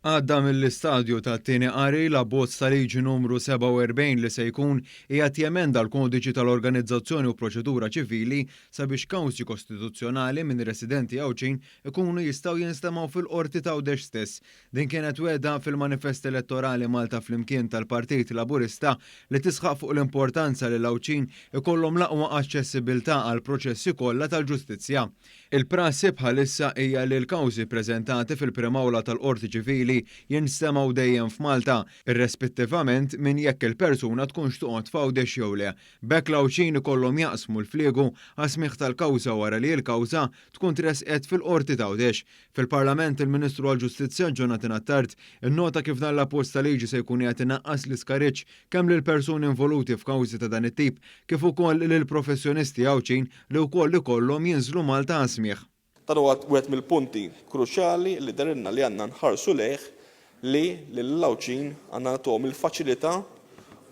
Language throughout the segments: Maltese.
Għadda mill-istadju tat-tieni qari l-abbozz ta' liġi numru 47 li se jkun qiegħed jemenda l-Kodiċi tal-Organizzazzjoni u Proċedura Ċivili sabiex kawżi kostituzzjonali minn residenti Għawdxin ikunu jistgħu jinstemgħu fil-Qorti t'Għawdex stess. Din kienet wegħda fil-manifest elettorali Malta Flimkien tal-Partit Laburista li tisħaq fuq l-importanza li l-Għawdxin ikollhom l-aqwa aċċessibilità għall-proċessi kollha tal-ġustizzja. Il-prassi bħalissa hija li l-kawżi ppreżentati fil-Prim'Awla tal-Qorti Ċivili jinstemgħu dejjem f'Malta, irrespettivament minn jekk il-persuna tkunx toqgħod f'Għawdex jew le. B'hekk l-Għawdxin ikollhom jaqsmu l-fliegu għas-smigħ tal-kawża wara li l-kawża tkun tressqet fil-Qorti t'Għawdex. Fil-Parlament, il-Ministru għall-Ġustizzja Jonathan Attard innota kif dan l-abbozz ta' liġi se jkun qiegħed inaqqas l-iskariġġ kemm lill-persuni involuti f'kawżi ta' dan it-tip kif ukoll lill-professjonisti Għawdxin li wkoll ikollhom jinżlu Malta għas-smigħ. Dan huwa wieħed mill-punti kruċjali li dehrilna li għandna nħarsu lejh li lill-Għawdxin għandna nagħtuhom il-faċilità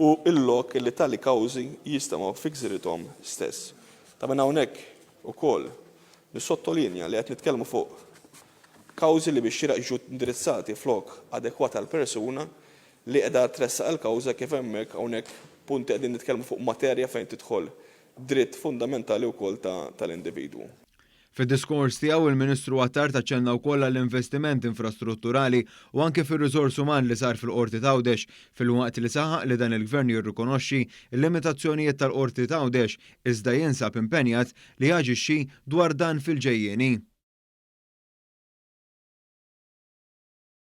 u l-lok li tali kawżi jistemgħu fi gżirithom stess. Ta' minn hawnhekk ukoll nissottolinja li qed nitkellmu fuq kawżi li bix-xieraq jiġu indirizzati f'lok adekwat għall-persuna li qiegħda tressaq il-kawża kif hemmhekk hawnhekk punti qegħdin nitkellmu fuq materja fejn tidħol dritt fundamentali wkoll tal-individwu. Fid-diskors tiegħu, il-Ministru Attard aċċenna wkoll għall-investiment infrastrutturali u anke fir-riżors uman li sar fil-Qorti t'Għawdex, filwaqt li saħaq li dan il-Gvern jirrikonoxxi l-limitazzjonijiet tal-Qorti t'Għawdex iżda jinsab impenjat li jaġixxi dwar dan fil-ġejjieni.